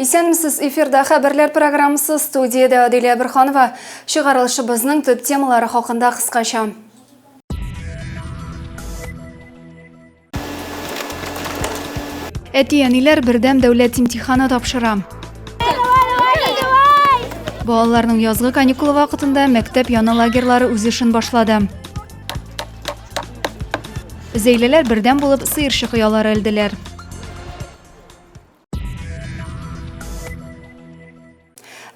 Исәнмесез, эфирда хәбәрләр программасы, студиядә Адилә Борһанова. Чыгарылышыбызның төп темалары хакында кыскача. Әти-әниләр бердәм дәүләт имтиханы тапшыра. Балаларның язгы каникулы вакытында мәктәп яны лагерьлары үз эшен башлады. Зәйлеләр бердәм булып сыерчык оялары элделәр.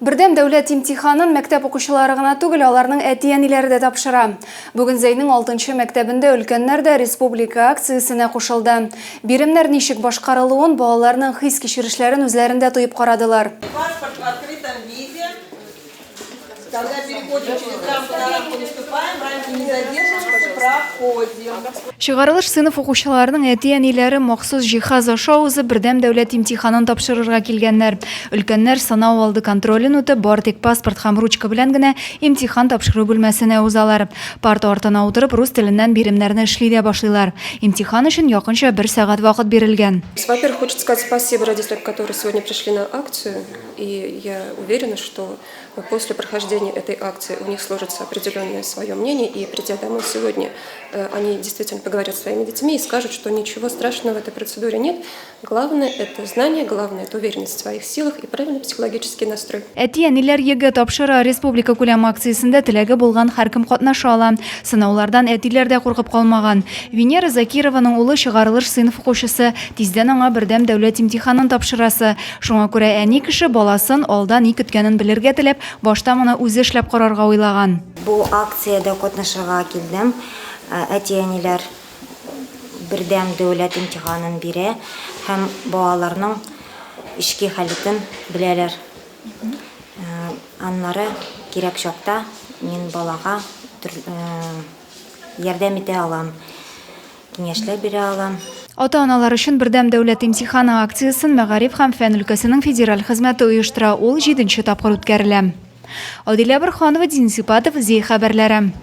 Бердәм дәүләт имтиханын мәктәп укучылары гына түгел, аларның әти-әниләре дә тапшыра. Бүген Зәйнең алтынчы мәктәбендә өлкәннәр дә республика акциясенә кушылды. Биремнәр ничек башкарылуын, балаларның хис-кичерешләрен үзләрендә тоеп карадылар. Паспорт в открытом виде. Когда переходим через рамку, на рамку наступаем, рамки не задерживаемся, проходим. Чыгарылыш сыйныф укучыларының әти-әниләре махсус җиһаз аша узып, бердәм дәүләт имтиханын тапшырырга килгәннәр. Өлкәннәр сынау алды контролен үтеп, бары тик паспорт һәм ручка белән генә имтихан тапшыру бүлмәсенә узалар. Парта артына утырып, рус теленнән биремнәрне эшли дә башлыйлар. Имтихан өчен якынча бер сәгать вакыт бирелгән. Во-первых, хочется сказать спасибо родителям, которые сегодня пришли на акцию. И я уверена, что после прохождения этой акции у них сложится определенное свое мнение, и придя домой сегодня, э, они действительно поговорят с своими детьми и скажут, что ничего страшного в этой процедуре нет. Главное – это знание, главное – это уверенность в своих силах и правильный психологический настрой. Әти-әниләр ЕГЭ тапшыра республикакүләм акциясендә теләге булган һәркем катнаша ала. Сынаулардан әтиләр дә куркып калмаган. Венера Закированың улы чыгарылыш сыйныф укучысы. Тиздән аңа бердәм дәүләт имтиханын тапшырасы. Шуңа күрә әни кеше баласын алда ни көткәнен белергә теләп, башта моны үзе эшләп карарга уйлаган. Бу акциядә катнашырга килдем. Әти-әниләр бердәм дәүләт имтиханын бирә һәм балаларның эчке халәтен беләләр. Аннары кирәк чакта мин балага ярдәм итә алам. Киңәшләр бирә алам. Ата-аналар өчен Бердәм дәүләт имтиханы акциясен Мәгариф һәм фән өлкәсенең федераль хезмәте оештыра, ул җиденче тапкыр үткәрелә. Адилә Борһанова, Денис Ипатов, Зәй хәбәрләре.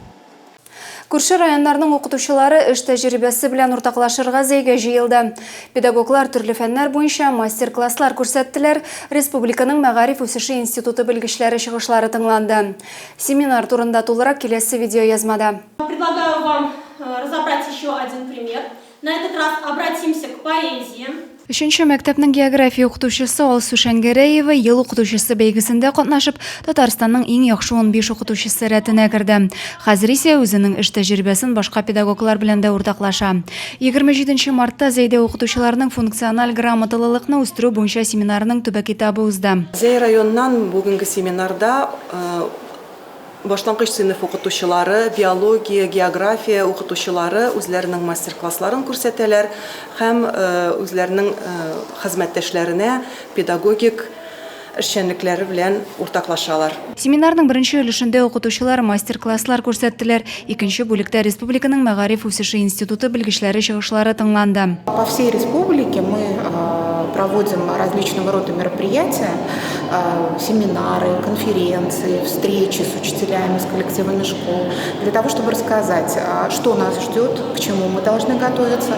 Күрше районнарның укытучылары эш тәҗрибәсе белән уртаклашырга Зәйгә җыелды. Педагоглар төрле фәннәр буенча мастер-класслар күрсәттеләр, республиканың мәгариф үсеше институты белгечләре чыгышлары тыңланды. Семинар турында тулырак киләсе видеоязмада. Предлагаю вам э, разобрать еще один пример. На этот раз обратимся к поэзии. Өченче мәктәпнең география укытучысы Алсу Шәңгәрәева Ел укытучысы бәйгесендә катнашып, Татарстанның иң яхшы 15 укытучысы рәтенә керде. Хәзер исә үзенең эш тәҗрибәсен башка педагоглар белән дә уртаклаша. 27 мартта Зәйдә укытучыларның функциональ грамоталылыкны үстерү буенча семинарының төбәк этабы узды. Зәй районыннан бүгенге семинарда э, Башлангыч сыйныф укытучылары, биология, география укытучылары үзләренең мастер-классларын күрсәтәләр һәм үзләренең хезмәттәшләренә педагогик эшчәнлекләре белән уртаклашалар. Семинарның беренче өлешендә укытучылар мастер-класслар күрсәттеләр, икенче бүлектә республиканың мәгариф үсеше институты белгечләре чыгышлары тыңланды. По всей республике мы проводим различного рода мероприятия, семинары, конференции, встречи с учителями, с коллективами школ, для того, чтобы рассказать, что нас ждет, к чему мы должны готовиться.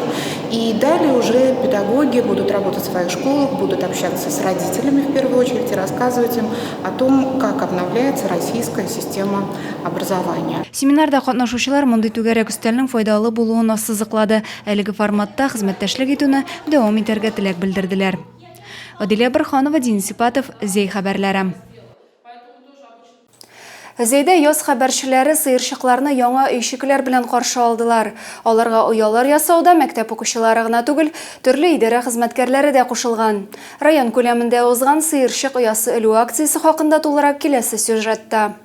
И далее уже педагоги будут работать в своих школах, будут общаться с родителями в первую очередь и рассказывать им о том, как обновляется российская система образования. Семинарда катнашучылар мондый түгәрәк өстәлнең файдалы булуын ассызыклады. Әлеге форматта хезмәттәшлек итүне дәвам итәргә теләк белдерделәр. Адилә Борһанова, Денис Ипатов, Зәй хәбәрләре. Зәйдә яз хәбәрчеләре сыерчыкларны яңа өйчекләр белән каршы алдылар. Аларга оялар ясауда мәктәп укучылары гына түгел, төрле идарә хезмәткәрләре дә кушылган. Район күләмендә узган сыерчык оясы элү акциясе хакында тулырак киләсе сюжетта.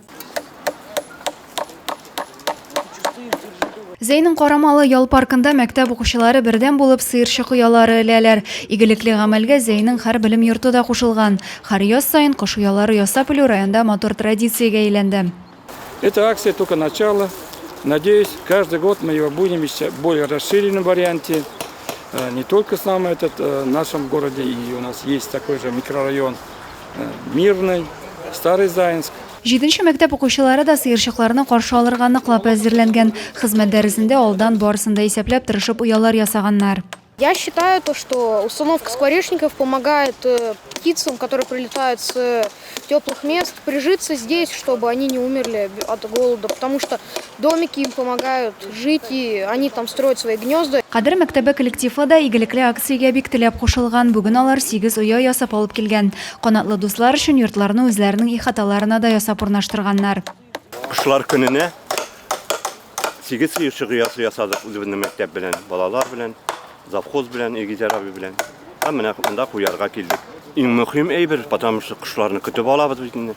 Зәйнең Карамалы ял паркында мәктәп укучылары бердәм булып сыерчык оялары эләләр. Игелекле гамәлгә Зәйнең һәр белем йорты да кушылган. Һәр яз саен кош оялары ясап элү районда матур традициягә әйләнде. Эта акция только начало. Надеюсь, каждый год мы его будем еще в более расширенном варианте. Э, не только сам этот э, в нашем городе, и у нас есть такой же микрорайон э, Мирный, Старый Заинск. Җиденче мәктәп укучылары да сыерчыкларны каршы алырга ныклап әзерләнгән. Хезмәт дәресендә алдан барысын да исәпләп, тырышып оялар ясаганнар. Я считаю то, что установка скворечников помогает э, птицам, которые прилетают с теплых мест, прижиться здесь, чтобы они не умерли от голода, потому что домики им помогают жить, и они там строят свои гнезда. Кадер мәктәбе коллективы да игелекле акциягә бик теләп кушылган. Бүген алар сигез оя ясап алып килгән. Канатлы дуслар өчен йортларны үзләренең ихаталарына да ясап урнаштырганнар. Кошлар көненә сигез сыерчык оясы ясадык үзебезнең мәктәп белән, балалар белән, завхоз белән, Илгизәр абый белән. Һәм менә монда куярга килдек. Иң мөһим әйбер, потому что кошларны көтеп алабыз бит инде.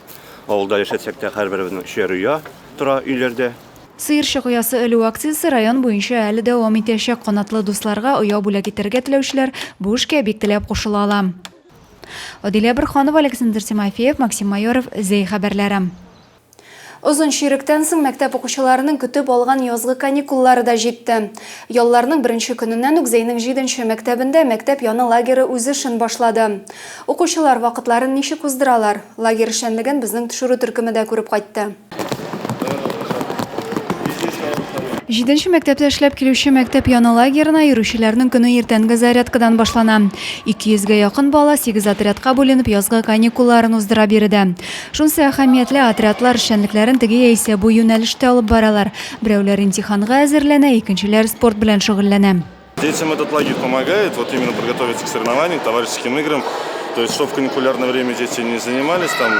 Авылда яшәсәк тә һәрберебезнең өчәр оя тора өйләрдә. Сыерчык оясы элү акциясе район буенча әле дәвам итәчәк. Канатлы дусларга оя бүләк итәргә теләүчеләр бу эшкә бик теләп кушыла ала. Адилә Борһанова, Александр Тимофеев, Максим Майоров, Зәй хәбәрләре. Озын чиректән соң мәктәп укучыларының көтеп алган язгы каникуллары да җитте. Ялларның беренче көненнән үк Зәйнең җиденче мәктәбендә мәктәп яны лагеры үз эшен башлады. Укучылар вакытларын ничек уздыралар? Лагерь эшчәнлеген безнең төшерү төркеме дә күреп кайтты. Җиденче мәктәптә эшләп килүче мәктәп яны лагерына йөрүчеләрнең көне иртәнге зарядкадан башлана. 200 гә якын бала сигез отрядка бүленеп язгы каникулларын уздыра биредә. Шунысы әһәмиятле, отрядлар эшчәнлекләрен теге яисә бу юнәлештә алып баралар. Берәүләр имтиханга әзерләнә, икенчеләр спорт белән шөгыльләнә. Детям этот лагерь помогает вот именно подготовиться к соревнованиям, к товарищеским играм. То есть, чтобы в каникулярное время дети не занимались там,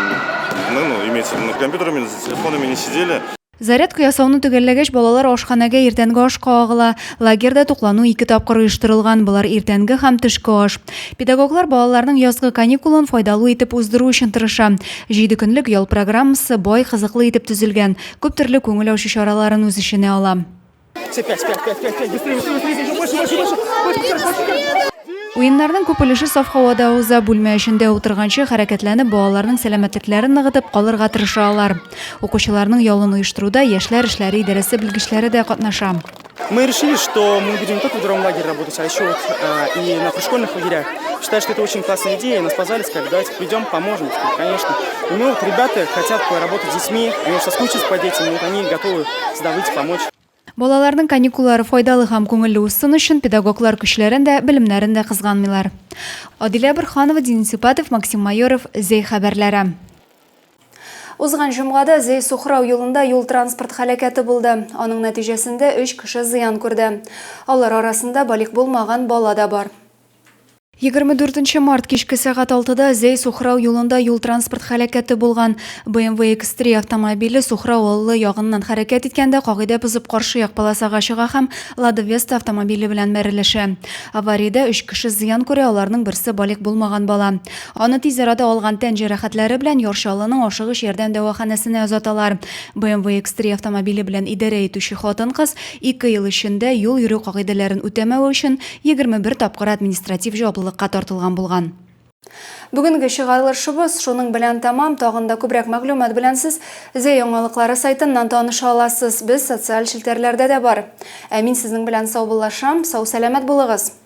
ну, ну имеется в виду, компьютерами, за телефонами не сидели. Зарядка ясауны төгәлләгәч, балалар ашханәгә иртәнге ашка агыла. Лагерьда туклану ике тапкыр оештырылган, болар иртәнге һәм төшке аш. Педагоглар балаларның язгы каникулын файдалы итеп уздыру өчен тырыша. Җиде көнлек ял программасы бай, кызыклы итеп төзелгән, күп төрле күңел ачу чараларын үз эченә ала. Уеннарның күп өлеше саф һавада уза. Бүлмә эчендә утырганчы, хәрәкәтләнеп, балаларның сәламәтлекләрен ныгытып калырга тырыша алар. Укучыларның ялын оештыруда яшьләр эшләре идарәсе белгечләре дә катнаша. Мы решили, что мы будем не только в другом лагере работать, а еще вот и на пришкольных лагерях. Считаю, что это очень классная идея. Нас позвали, сказали, давайте придем, поможем. Сказали, конечно. И мы вот ребята хотят поработать с детьми, они уже соскучились по детям, и вот они готовы сюда выйти, помочь. Балаларның каникуллары файдалы һәм күңелле узсын өчен педагоглар көчләрен дә, белемнәрен дә кызганмыйлар. Адилә Борһанова, Денис Ипатов, Максим Майоров, Зәй хәбәрләре. Узган җомгада Зәй-Сухрау юлында юл-транспорт һәлакәте булды. Аның нәтиҗәсендә өч кеше зыян күрде. Алар арасында балигъ булмаган бала да бар. 24 нче март кичке сәгать алтыда Зәй-Сухрау юлында юл-транспорт һәлакәте булган. BMW X3 автомобиле Сухрау авылы ягыннан хәрәкәт иткәндә кагыйдә бозып каршы як полосага чыга һәм Лада Веста автомобиле белән бәрелешә. Авариядә өч кеше зыян күрә, аларның берсе балигъ булмаган бала. Аны тиз арада алган тән җәрәхәтләре белән Яр Чаллының ашыгыч ярдәм дәваханәсенә озаталар. BMW X3 автомобиле белән идарә итүче хатын-кыз ике ел эчендә юл йөрү кагыйдәләрен үтәмәве өчен 21 тапкыр административ җаваплылыкка тартылган булган. Бүгенге чыгарылышыбыз шуның белән тәмам. Тагын да күбрәк мәгълүмат белән сез Зәй яңалыклары сайтыннан таныша аласыз. Без социаль челтәрләрдә дә бар. Ә мин сезнең белән саубуллашам. Сау-сәламәт булыгыз!